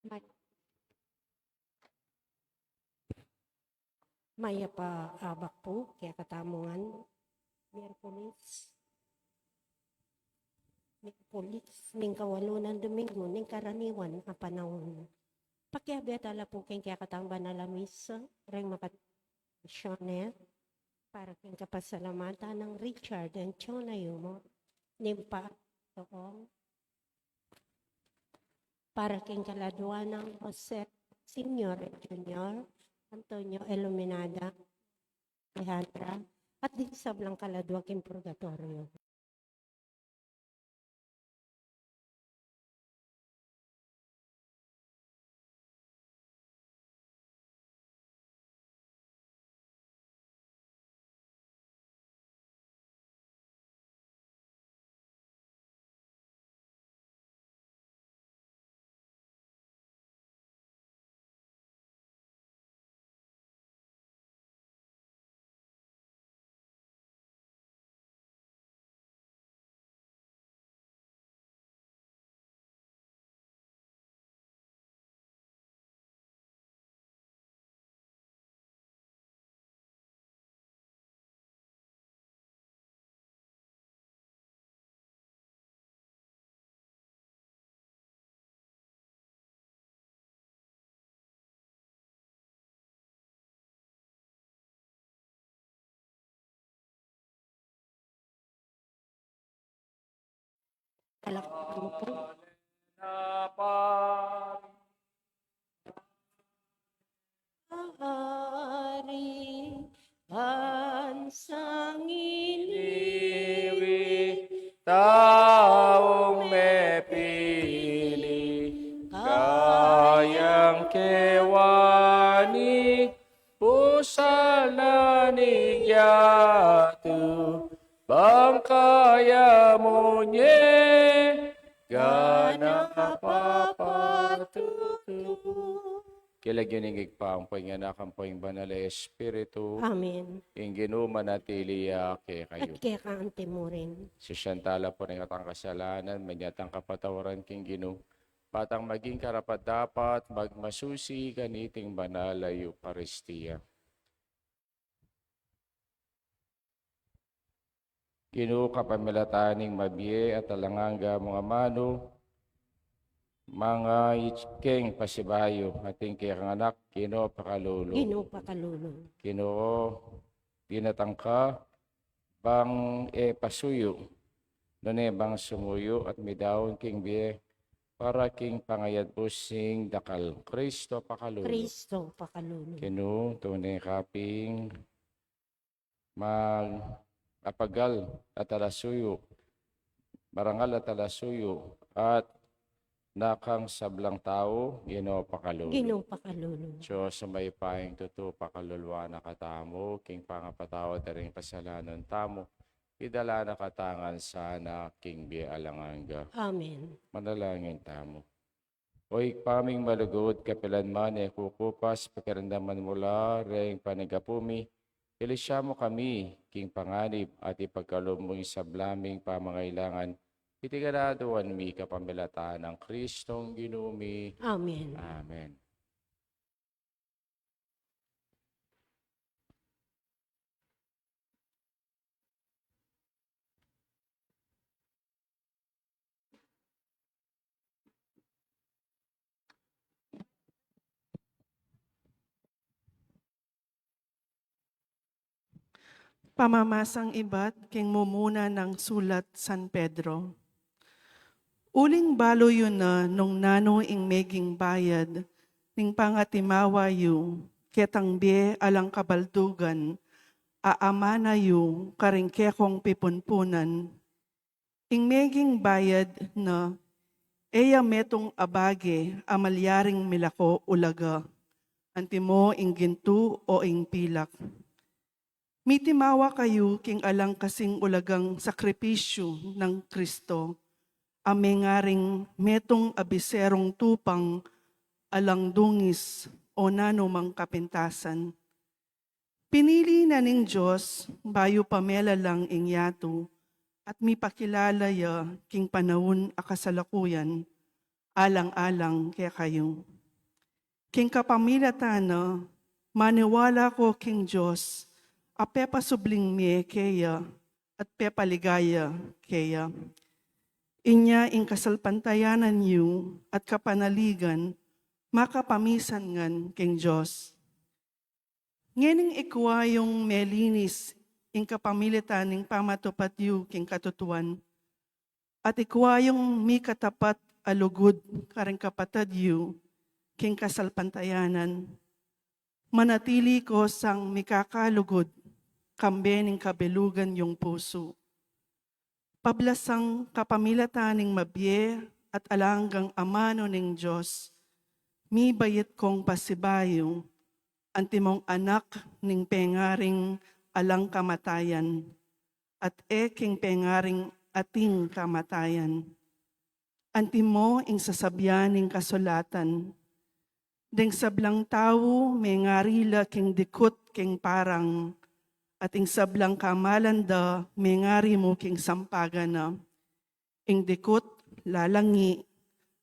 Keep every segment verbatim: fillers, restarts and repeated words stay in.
May-, mayap a abak pu kekatamu ngan, Miyerkules, Miyerkules, ning kawalu nang Domingo ning karaniwan a panaun. Pakiabe tala pu king kekatang banal a misa, reng makatsyone, para king kapasalamatan nang Richard Antonio Mo, ning pa, Toong, para king kaladua nang Jose Senior and Junior, Antonio Iluminada, Alejandra, at ding sablang kaladua king purgatoryo. Palakpakan po. Ari, bansang iniwi, taung mepili, kayang kewani, pusal na ning yatu, bang kaya mu ne, gana papatutu. King lagyu ning Ibpa, ampo ing Anak, ampo ing Banal a Espiritu. Amen. Ing Ginu manatili ya kekayu. At keka anti mu rin. Sisian tala pu ring ating kasalanan, manyatang kapatawaran king Ginu, patang maging karapat-dapat magmasusi kaniting banal a Eukaristia. Ginu, kapamilatan ning mabie at alang angga mung amanu, manga ichkeng pasibayu, ating kekang Anak, Ginu, pakalulu. Ginu, pakalulu. Ginu, dinatang ka, bang e pasuyu, nune bang sumuyu at midaun king bie, para king pangayat busing dakal. Kristo, pakalulu. Kristo, pakalulu. Ginu, tune ka pin mag-apagal at alasuyu, marangal at alasuyu, at nakang sablang tau, Ginu, pakalulu. Ginu, pakalulu. Dios a mayupayang tutu, pakaluluan na katamu, king pangapatawad da ring kasalanan tamu, idala na katamu ngan sana king bie alang angga. Amen. Manalangin tamu. O Ibpa ming malugud, kapilan man e kukupas, pakiramdaman mu la reng panagapu mi, ilisya mu kami king panganib, at ipagkalub mu ing sabla ming pamangailangan, iti kanaduan mi kapamilatan nang Kristong Ginu mi. Amen. Amen. Pamamasang ibat king mumuna nang sulat San Pedro. Uling balu yu na nung nanu ing meging bayad ning pangatimawa yu ketang bie alang kabaldugan a amana yu karing kekong pipunpunan. Ing meging bayad na e ya metung a bage a malyaring milako ulaga, antimo ing gintu o ing pilak. Mitimawa kayu king alang kasing ulagang sakripisyu nang Kristo, a mengaring metung a biserung tupang alang dungis o nanumang kapintasan. Pinili na ning Dios bayu pa melalang ing yatu, at mipakilala ya king panaun a kasalukuyan, alang-alang kekayu. King kapamilatan na, maniwala ko king Dios, a pepasubling mie keya, at pepaligaya keya. Inya ing kasalpantayanan yu at kapanaligan, makapamisan ngan king Dios. Ngening ikua yung melinis ing kapamilatan ning pamatupad yu king katutuan, at ikua yung mikatapat a lugud karing kapatad yu king kasalpantayanan. Manatili ko sang mikakalugud kambe ning kabilugan yung pusu. Pablasang kapamilatan ning mabie at alang anggang amanu ning Dios, mibayit kong pasibayu, antimong anak ning pengaring alang kamatayan, at e king pengaring ating kamatayan. Antimo ing sasabian ning kasulatan, deng sablang tau mengari la king dikut king parang, at ing sablang kamalan da mengari mu king sampagan na. Ing dikut lalangi,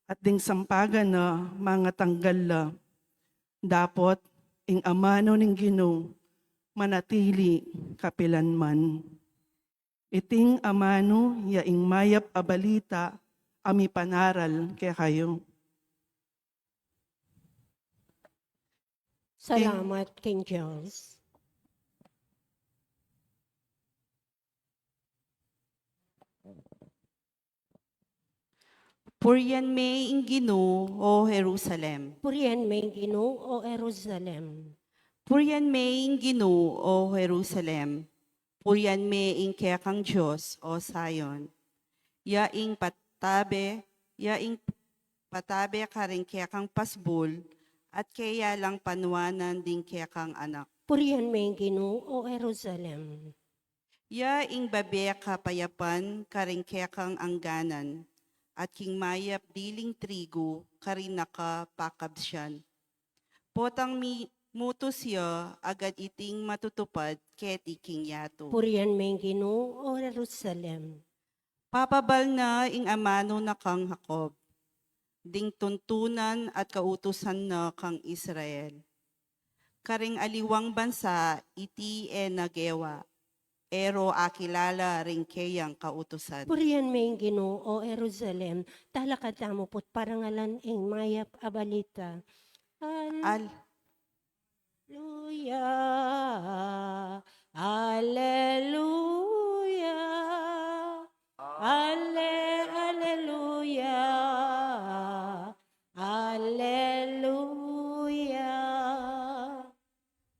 at ding sampagan na mangatanggal la. Dapot ing amanu ning Ginu manatili kapilanman. Iting amanu ya ing mayap a balita a mipanaral kekayu. Salamat king Dios. Purian me ing Ginu, o Jerusalem. Purian me ing Ginu, o Jerusalem. Purian me ing Ginu, o Jerusalem. Purian me ing kekang Dios, o Zion. Ya ing patabe, ya ing patabe karing kekang pasbul, at keya lang panuanan ding kekang anak. Purian me ing Ginu, o Jerusalem. Ya ing bebe kapayapan karing kekang angganan, at king mayap diling trigu karing nakapakabsian. Potang mi-, mutus ya, agad iting matutupad keti king yatu. Purian me ing Ginu, o Jerusalem. Papabal na ing amanu na kang Jacob, ding tuntunan at kautusan na kang Israel. Karing aliwang bansa iti e na gewa, e ro akilala ring keyang kautusan. Purian me ing Ginu, o Jerusalem, talakad tamu pu't parangalan ing mayap a balita. Al- Al- Aleluya, aleluya, ale-, aleluya, aleluya.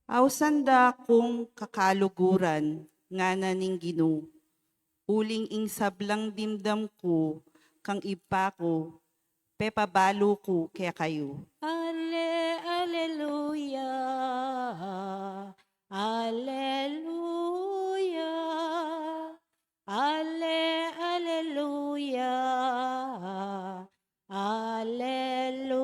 Ausan da kung kakaluguran, ngana ning Ginu, uling ing sablang dimdam ku kang Ibpa ku, pepabalu ku kekayu. Ale-, aleluya, aleluya, ale-, aleluya, aleluya.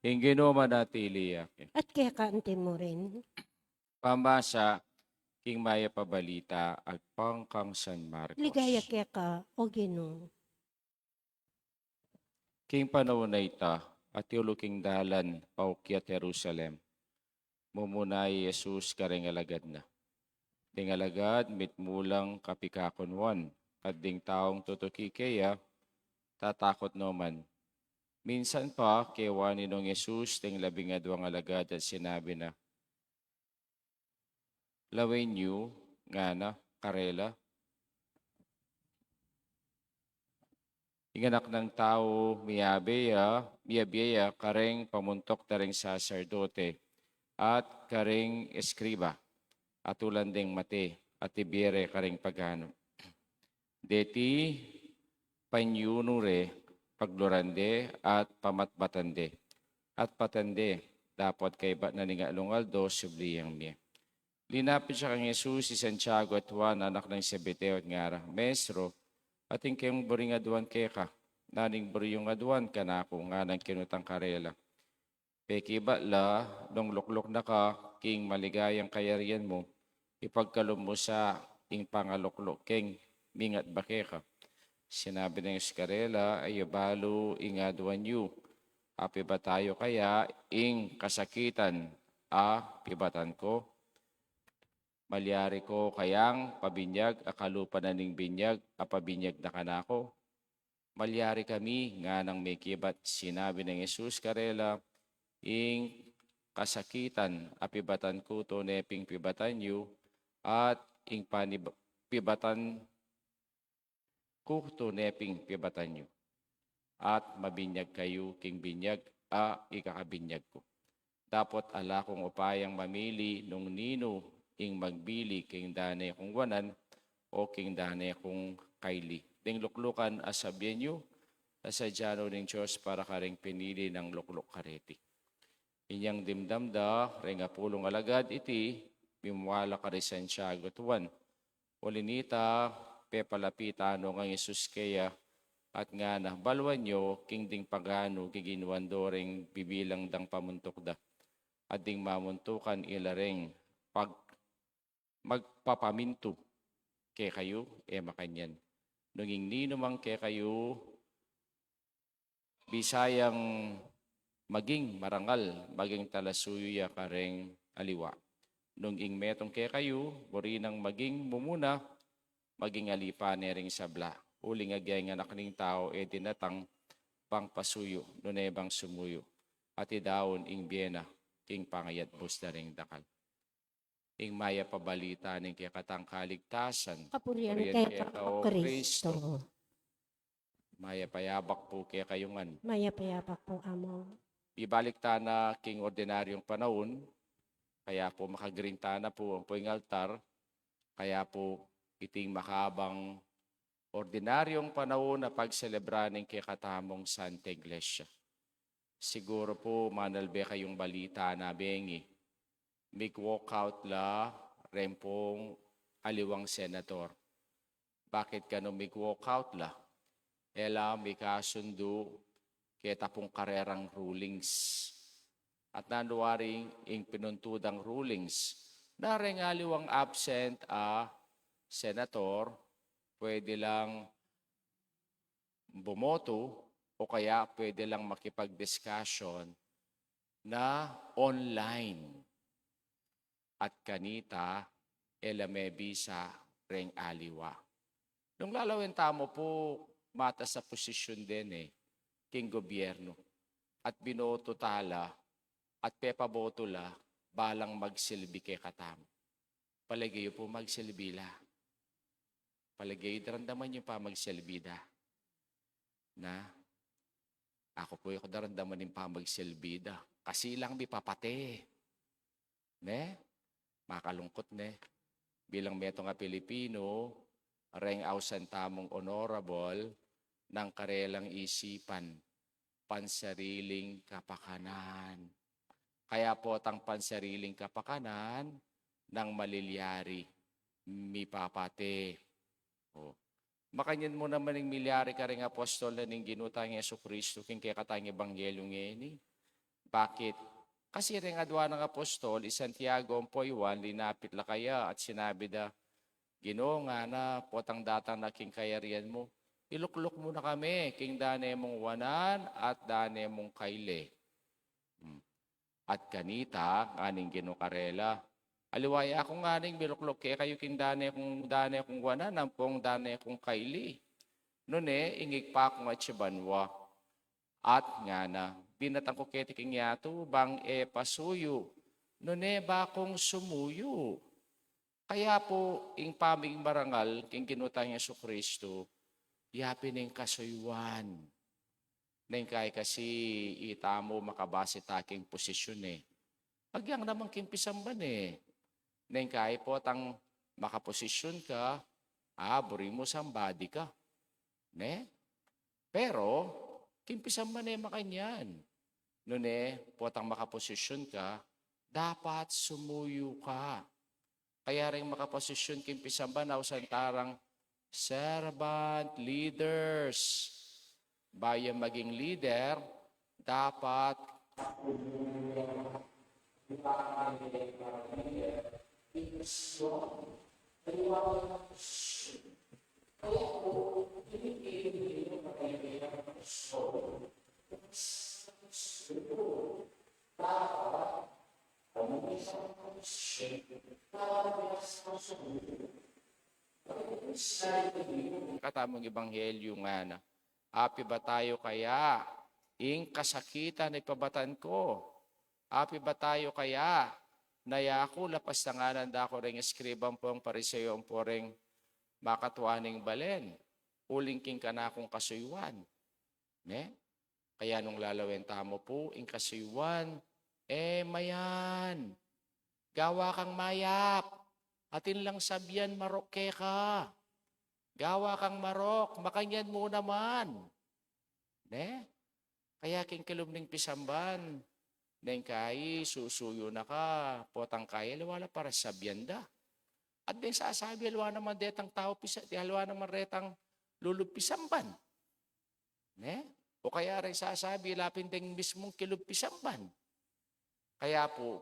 Ing Ginu manatili ya. At keka antimurin. Pamasa king mayap a balita agpang kang San Marcos. Ligaya keka, o Ginu. King panaun a ita, atiulu king dalan paukyat Jerusalem, mumuna i Jesus karing alagad na. Ding alagad mitmu lang kapikakunuan, at ding taung tutuki keya, tatakut no man. Minsan pa, kewa ni Nong Jesus ding labing aduang alagad at sinabi na, Lawen yu, ngana karela, ing Anak nang Tau, miyabe ya, miyabie ya karing pamuntuk da ring saserdote at karing eskriba, atulan deng mate at ibie re karing paganu. Deti panyunu re, pagluran de at pamatbatan de, at patan de, dapot kaybat na ning atlung aldo, subli yang mie. Linapit ya kang Jesus i Santiago at Juan, anak nang Zebedeo, at ngara, Maestro, atin keng buring aduan keka. Nanu ing buri yung aduan kanaku? Nganang kinutang karela. Pekibat la, nung lukluk na ka king maligayang kayarian mu, ipagkalub mu sa ing pangalukluk keng mingatba keka. Sinabi nang Jesus karela, E yu balu ing aduan yu. apibatan yu kaya ing kasakitan a pibatan ku? Malyari ku kayang pabinyag a kalupa na ning binyag a pabinyag na kanaku? Malyari kami nganang mekibat. Sinabi nang Jesus karela, ing kasakitan a pibatan ku tune ping pibatan yu, at ing panib-, pibatan ku tune ping pibatan yu, at mabinyag kayu king binyag a ikakabinyag ku. Dapot ala kung upayang mamili nung ninu ing magbili king dane kung wanan o king dane kung kaili. Ding luklukan a sabian yu, a sadya no ning Dios para karing pinili nang lukluk kareti. Inyang dimdam da reng apulung alagad iti, mimwala kari Santiago at Juan. Uli nita, pepalapit no ngang Jesus keya, at ngana, baluan yu king ding paganu giginuan do reng bibilang dang pamuntuk da, at ding mamuntukan ila reng pag-, magpapamintu kekayu, e makanyan. Nung ing ninumang kekayu bisayang maging marangal, maging talasuyu ya kareng aliwa. Nung ing metung kekayu, buri nang maging mumuna, maging alipa ne ring sabla. Uling agya ing Anak ning Tau e dinatang bang pasuyu, nune bang sumuyu, at idaun ing bie na king pangayatbus da ring dakal. Ing mayap a balita ning kekatang kaligtasan. Kapurian keka, O Kristo. Mayap a yabak pu kekayu ngan. Mayap a yabak pu, Among. Ibalik tana king ordinaryung panaun, kaya pu makagreen tana pu ampo ing altar, kaya pu iting makabang ordinaryung panaun a pagselebra ning kekatamung Santa Iglesia. Siguru pu manalbe kayung balita na bengi, mig-walkout la reng pung aliwang senador. Bakit kanu mig-walkout la? E la mikasundu keta pung karerang rulings. At nanu wari ing pinuntu dang rulings? Na reng aliwang absent a senator, pwede lang bumoto o kaya pwede lang makipag-discussion na online. At kanita, e la mebisa reng aliwa. Nung lalawen tamu pu, matas a posisyun dene king gobyernu, at binoto ta la, at pepaboto la, balang magsilbi kekatamu. Palage yu pu magsilbi la? Palage yu daramdaman yu pa magsilbi da? Na, aku pu e ku daramdaman ing pamagsilbi da. Kasi lang mipapate. Ne? Makalungkut, ne? Bilang metung a Pilipinu, reng ausan tamung honorable nang karelang isipan, pansariling kapakanan. Kaya potang pansariling kapakanan nang malilyari, mipapate. O, makanyan mu naman ing milyari karing apostol na ning Ginu tang Jesucristo king kekatang ebanghelyu ngeni. Bakit? Kasi reng adua nang apostol, i Santiago ampo i Juan, linapit la kaya at sinabi da, Ginu, ngana, potang datang na king kayarian mu, ilukluk mu na kami king dane mung wanan at dane mung kaili. Hmm. At kanita, ngana ning Ginu karela, aliwa ya kung nganang milukluk kekayu king dane kung, dane kung wanan ampong dane kung kaili. Nune, ing Ibpa kung atsu banua. At ngana, binatang ku keti king yatu bang e pasuyu, nune bakung sumuyu. Kaya pu, ing pamaging marangal king Ginu tang Jesucristo, yapin ing kasuyuan. Neng kai kasi itamu makabase ta king posisyun e. Agyang naman king pisamban e. Neng kai potang makaposisyun ka, a, buri mu somebody ka. Ne? Pero, king pisamban e makanyan. Nune, potang makaposisyun ka, dapat sumuyu ka. Kaya reng makaposisyun king pisamban, ausan ta rang servant leaders. Bayu maging leader, dapat Katamung ebanghelyu ngana, api batayu kaya ing kasakitan a ipabatan ku? Api batayu kaya na yaku, lapas na ngana da ku reng eskriba ampong Pariseo ampong reng makatua ning balen, uling king kanakung kasuyuan? Ne? Kaya nung lalawen tamu pu ing kasuyuan, e mayan, gawa kang mayap, atin lang sabian marok keka. Gawa kang marok, makanyan mu naman. Ne? Kaya king kilub ning pisamban, neng kai susuyu na ka, potang kai aliwa la para sabian da. At deng sasabi, aliwa naman detang tau pisa, di aliwa naman retang lulub pisamban. Ne? O kaya reng sasabi, lapin deng mismung kilub pisamban. Kaya pu,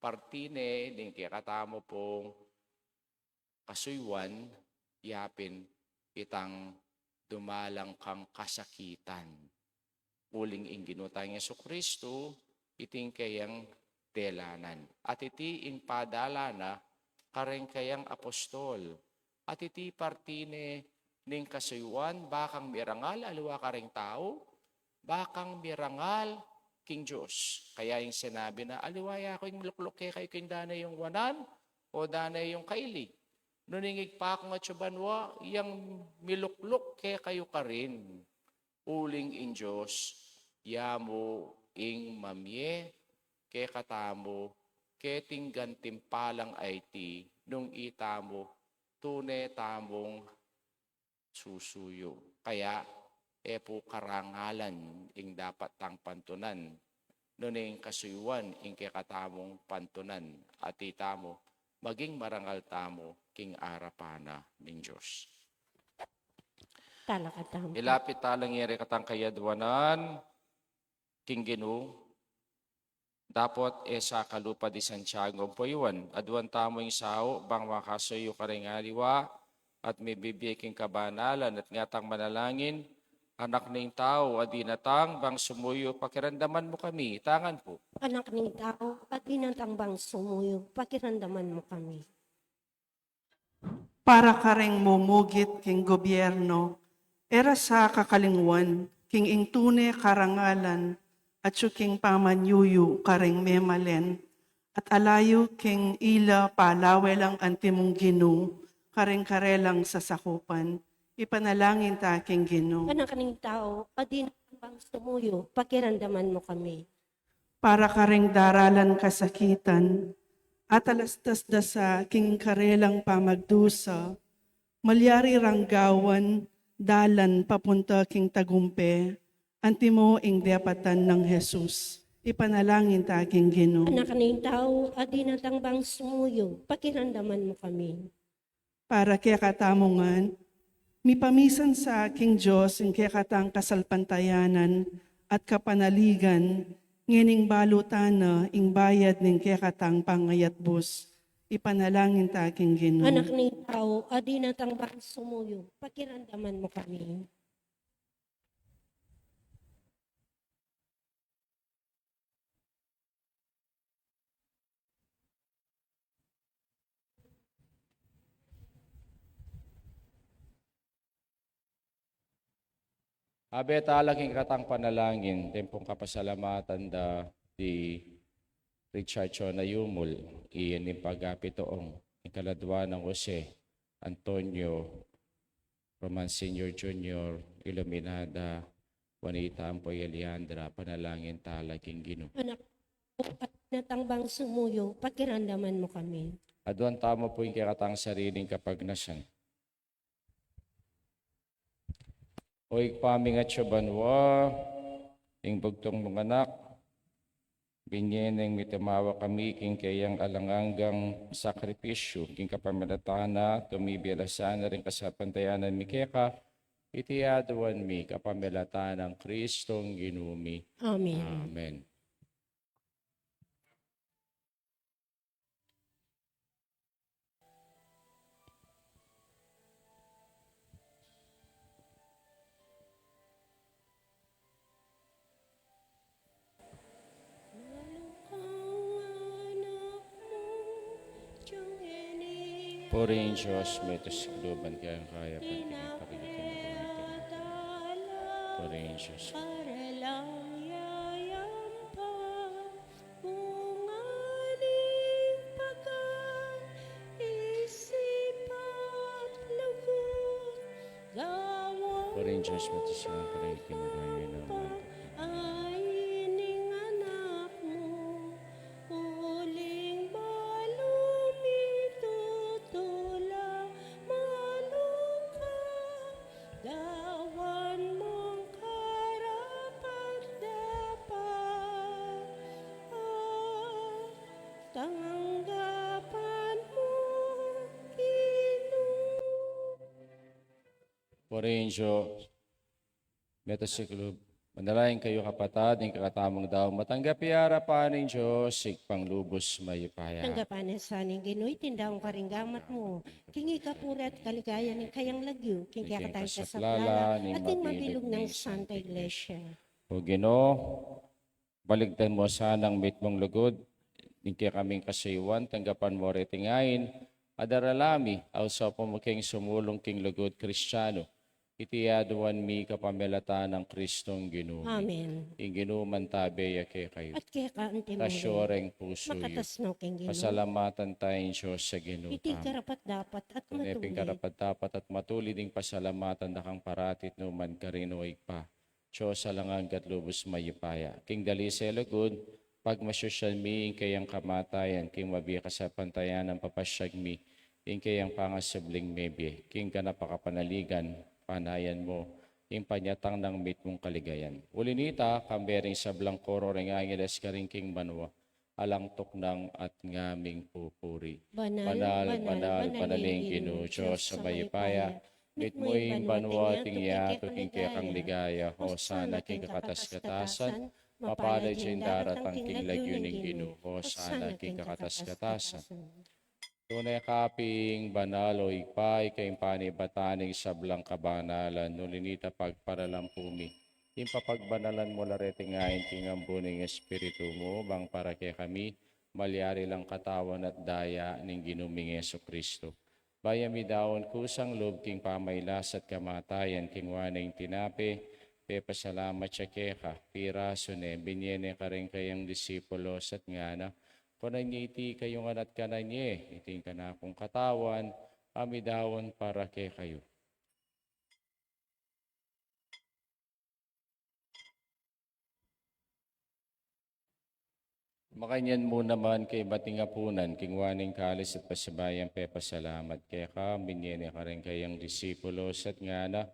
parti ne ning kekatamu pung kasuyuan, yapin itang dumalan kang kasakitan. Uling ing Ginu tang Jesucristo, iti ing kayang delanan. At iti ing padala na kareng kayang apostol. At iti parti ne ning kasuyuan, bakang mirangal aliwa kareng tau, bakang mirangal king Dios. Kaya ing sinabi na, aliwa ya ku ing milukluk kekayu king danai yung wanan, o danai yung kaili. Nune ing Ibpa kung atsu banua, yang milukluk kekayu karin. Uling ing Dios, ya mu ing mamie kekatamu, keting gantimpalang aiti, nung itamu tune tamung susuyu. Kaya, e pu karangalan ing dapat tang pantunan, nune ing kasuyuan ing kekatamung pantunan, at itamu maging marangal tamu king arapan na ning Dios. Talakad tamu. Ilapit tala ngeni ing katang kayadwanan king Ginu, dapot e sakalupa di Santiago ampo i Juan, aduan tamu ing sau bang makasuyu kareng aliwa, at mibibie king kabanalan, at ngatang manalangin, Anak ning tau a dinatang, bang sumuyu, pakiramdaman mu kami. Tangan pu. Anak ning tau a dinatang, bang sumuyu, pakiramdaman mu kami. Para kareng mumugit king gobyerno, e ra sa kakalingwan king ing tune karangalan, atyu king pamanyuyu kareng memalen, at alayu king ila palawe lang antimong Ginu kareng karelang sasakupan. Ipanalangin ta king Ginu. Anak ning tau a dinatang, bang sumuyu, pakiramdaman mu kami. Para kareng daralan kasakitan, atalastas da sa king karelang pamagdusa, malyari rang gawan dalan papunta king tagumpe, antimo ing depatan nang Jesus. Ipanalangin ta king Ginu. Anak ning tau a dinatang, bang sumuyu, pakiramdaman mu kami. Para kekatamu ngan, mipamisan sa king Dios ing kekatang kasalpantayanan at kapanaligan, ngening balu ta na ing bayad ning kekatang pangayatbus. Ipanalangin ta king Ginu. Anak ning tau a dinatang, bang sumuyu, pakiramdaman mu kami. Abe tala king katang panalangin, tempong kapasalamatan da di Richard Chona Yumul, iyan ing pagapituong, ing kaladwa nang Jose Antonio Roman Senior Junior, Iluminada, Juanita Ampoy Eliandra, panalangin tala king Ginu. Anak, at natang bang sumuyu, pakiramdaman mu kami. Aduan tamu pu ing kekatang sariling kapagnasan. O Ibpa ming atsu banua, ing bugtung mung Anak, binye neng mitimawa kami king keyang alang anggang sakripisyu, king kapamilatan na tumibe la sana ring kasalpantayanan mi keka, iti aduan mi kapamilatan nang Kristong Ginu mi. Amen. Amen. Purihin Diyos, may tusikluban kaya kaya pagkikipagkikipagkikipag. Purihin Diyos. Purihin Diyos, may tusikluban kaya kaya pagkikipagkikipag. Uling balu mitutula maluka, gawan mung karapat-dapat at tanggapan mu, Ginu. Purihin Diyos, may tusikluban. Manalangin kayu, kapatad, ing kekatamung daun matanggap ya arapan ning Dios Ibpang lubus mayupaya. Tanggapan na sa ning Ginu iting daun karing gamat mu, king ikapuri at kaligayan ning kayang lagyu, king kekatang kasaplalan at ning mabilug nang Santa Iglesia. O Ginu, balikdan mu sanang mitmung lugud ning kekaming kasayuan, tanggapan mu reting ain a darala mi, ausan mu king sumulung king lugud Kristianu. Iti aduan mi kapamilatan nang Kristong Ginu mi. Amen. Ing Ginu mantabe ya kekayu. At keka antimu rin. Tasyo reng pusu yu. Makatas no king Ginu. Pasalamatan taya ing Dios a Ginu tamu. Iti karapat-dapat at matulid. Tune pin karapat-dapat at matulid ing pasalamatan da kang parati at nukarin man, o Ibpa, Dios a alang angga at lubus mayupaya. King dalise lugud, pagmasusyan mi ing kayang kamatayan, king mabie kasalpantayanan papasyag mi ing kayang pangasubling mebie, king ganap a kapanaligan, panayan mu ing panyatang nang mitmung kaligayan. Uli nita, kambe ring sablang koro ring angeles karin king banua, alang tuknang at ngaming pupuri. Banal, banal, banal, banal ing Ginu, Dios a mayupaya. Mitmu ing banua at ing yatu king kekang ligaya. Hosana king kakatas-katasan. Mapalad ya ing daratang king lagyu ning Ginu. Hosana king kakatas-katasan. Tune ka pin banal, o Ibpa, ika ing panibatan ning sablang kabanalan, uli nita pagparalampu mi ing papagbanalan mu la reting ain king ambun ning Espiritu mu, bang para kekami malyari lang katawan at daya ning Ginu ming Jesucristo. Bayu mi daun kusang lub king pamailas at kamatayan, kinua ne ing tinape, pepasalamat ya keka, pirasu ne, binie ne karing kayang disipulos at ngana: Kunan ye iti kayu ngan at kanan ye, iti ing kanakung katawan a midaun para kekayu. Makanyan mu naman kaybat ning apunan, kinua ne ing kalis at pasibayu yang pepasalamat keka, binie ne karing kayang disipulos at ngana: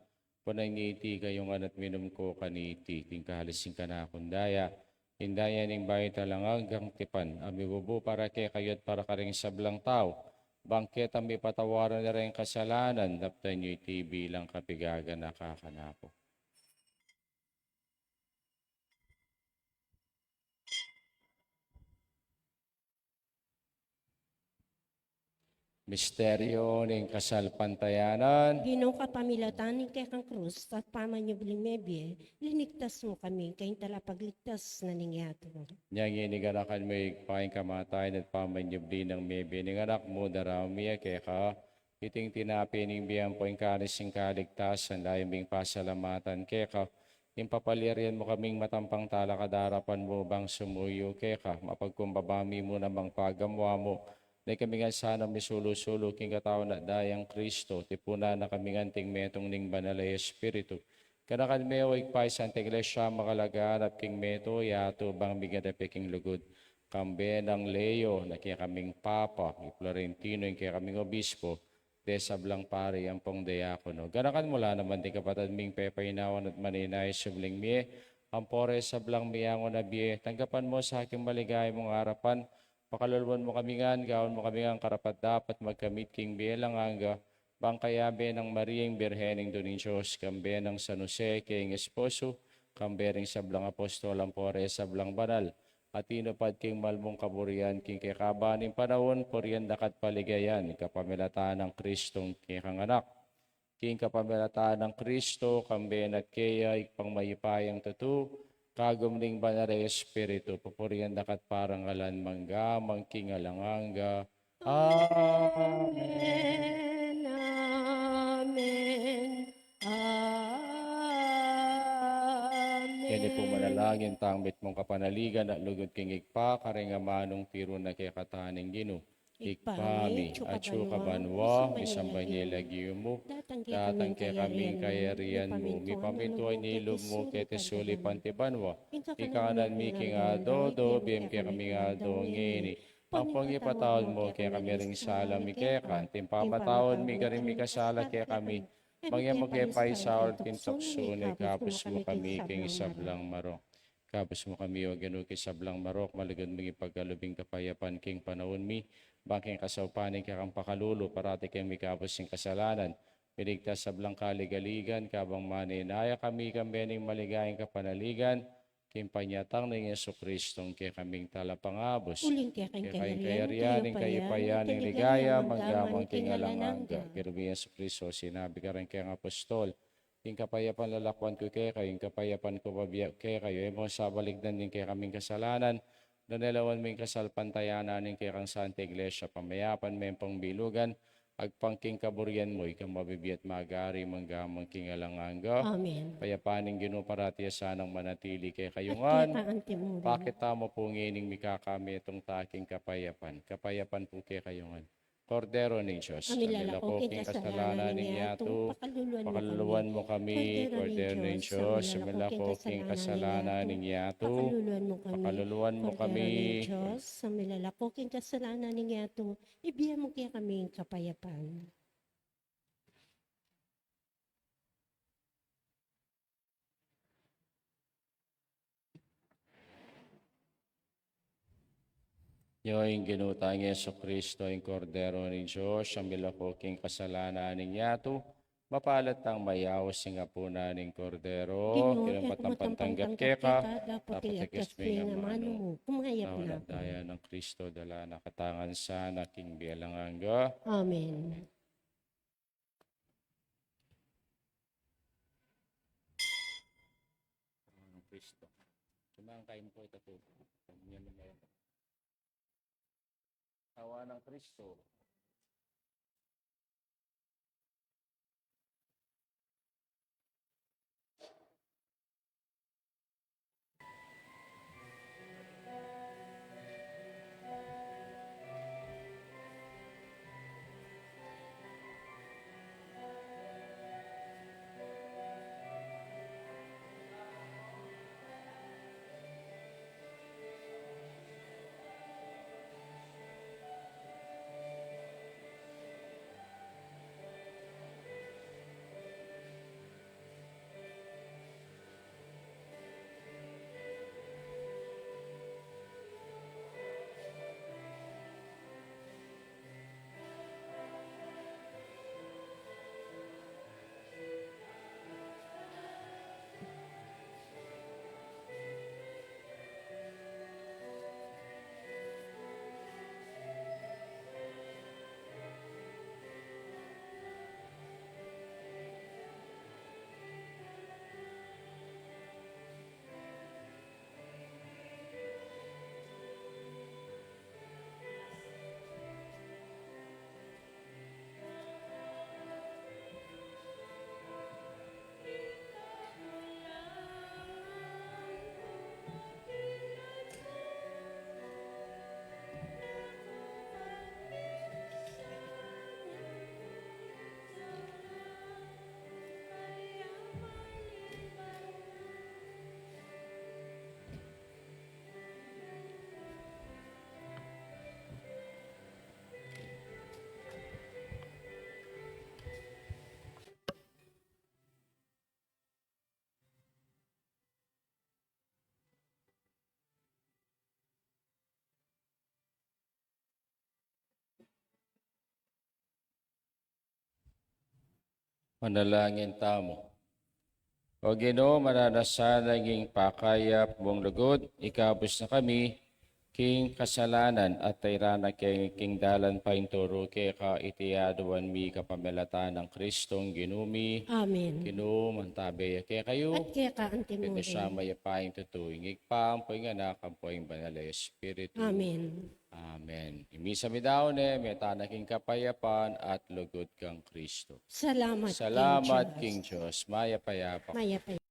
Kunan ye iti kayu ngan at minum ko kaniti, iti ing kalis ning kanakung daya, ing daya ning bayu at alang anggang tipan, a mibubu para kekayu at para karing sablang tau, bang keta mipatawaran la reng kasalanan. Daptan yu iti bilang kapigaganaka kanaku. Misteryo ning kasalpantayanan. Ginu, kapamilatan ning kekang krus at pamanyubling mebie, linigtas mu kami king talapagligtas na ning yatu. Inya ngan, ganakan mu, Ibpa, ing kamatayan at pamanyubli nang mebie ning Anak mu, daraun mi ya keka iting tinape ning bie ampo ing kalis ning kaligtasan, lalu ming pasalamatan keka ing papalyarian mu kaming matampang talakad king arapan mu bang sumuyu keka. Mapagkumbaba mi mu namang pagamuan mu na ikami ngan sana misulu-sulu king katawan at dayang Kristo, tipunan na kami ngan anting metung ning Banal a Espiritu. Ganakan me, o Ibpa, ing Santa Iglesia makalaganap king meto yatu bang miganape king lugud, kambe nang Leo na kekaming Papa, i Florentino ing kekaming Obispo, deng sablang pari ampong diakono. Ganakan mu la naman ding kapatad ming pepainawan at maninaya subling mie, ampo reng sablang miangu na bie. Tanggapan mu sa king maligaya mung arapan, pakaluluan mu kami ngan, gawan mu kami ngan karapat-dapat magkamit king bie alang angga, bang kayabe nang Maria ing Birhen Indu ning Dios, kambe nang San Jose keng esposo, kambe ring sablang apostol ampo reng sablang banal a tinupad king malmung kaburian king kekaban ning panaun, purian da ka at paligayan kapamilatan nang Kristong kekang Anak. King kapamilatan nang Kristo, kambe na at keya, Ibpang mayupayang tutu, kagum ning Banal a Espiritu, pupurian da ka at parangalan mangga man king alang angga. Amen. Amen. Amen. Keni pung manalangin, tang mitmung kapanaligan at lugud king Ibpa, karing amanung tiru na kekataning Ginu. Ibpa mi, atsu ka banua, misamban ya ing lagyu mu, datang kekami ing kayarian mu, mipamintuan ing lub mu keti sulip anti banua. Ing kakanan mi king aldo-aldo, ibie mu kekami king aldo ngeni. Ampon ipatawad mu kekami ring sala mi keka, anti ing pamamatawad mi karing mikasala kekami. Manga e mu ke paisaul king tuksu, nune ikabus mu kami king sablang marok. Ikabus mu kami, O Ginu, king sablang marok, malugud mung ipagkalub ing kapayapan king panaun mi, ban king kasaupan ning kekang pakalulu, parati kaming mikabus king kasalanan, miligtas sablang kaligaligan, kabang manenaya kami king bie ning maligayang kapanaligan, king panyatang nang Jesucristo a kekaming Talapangabus. Uling keka ing kayarian, ing kapayapan, ing ligaya, mangga man king alang angga. Kerubing Jesucristo, sinabi karing kekang apostol, ing kapayapan lalakwan ku kekayu, ing kapayapan ku bibie ku kekayu, e mu sabaligdan ing kekaming kasalanan, nune lawan mu ing kasalpantayanan ning kekang Santa Iglesia, pamayapan me pang bilugan, agpang king kaburian mu, ika a mabibie at magari mangga man king alang angga. Amen. Ing kapayapan ning Ginu parati ya sanang manatili kekayu ngan. At keka anti mu rin. Pakit tamu pu ngening mikakametung ta king kapayapan. Kapayapan pu kekayu ngan. Kordero ning Dios, a milako king kasalanan ning yatu, pakaluluan mu kami. Kordero ning Dios, a milako king kasalanan ning yatu, pakaluluan mu kami. Kordero ning Dios, a milako king kasalanan ning yatu, ibie mu kekami ing kapayapan. Yu ing Ginu tang Jesucristo, ing Kordero ning Dios, a milako king kasalanan ning yatu. Mapalad tang mayaus king apunan ning Kordero. Ginu, e ku matampang tanggap keka, dapot ilyagkas mu ing amanu mu, kumayap na ku. Daya nang Kristo, dala na katangan sana king bie alang angga. Amen. Awa nang Kristo. Sumangkay mu pu ita pu. Awa nang Kristo. Manalangin tamu. O Ginu, mananu sana ing pakayap mung lugud, ikabus na kami king kasalanan at tairan na king, king dalan painturu keka, iti aduan mi kapamilatan nang Kristong Ginu mi. Amen. Ginu, mantabe ya kekayu. At keka antimu rin. Iti siya mayap ing tutu, ing Ibpa, ampo ing Anak, ampo ing Banal a Espiritu. Amen. Amen. Ing misa mi daun ne, mete na king kapayapan at lugud kang Kristo. Salamat king Dios. Mayap a yap. Mayap a yap.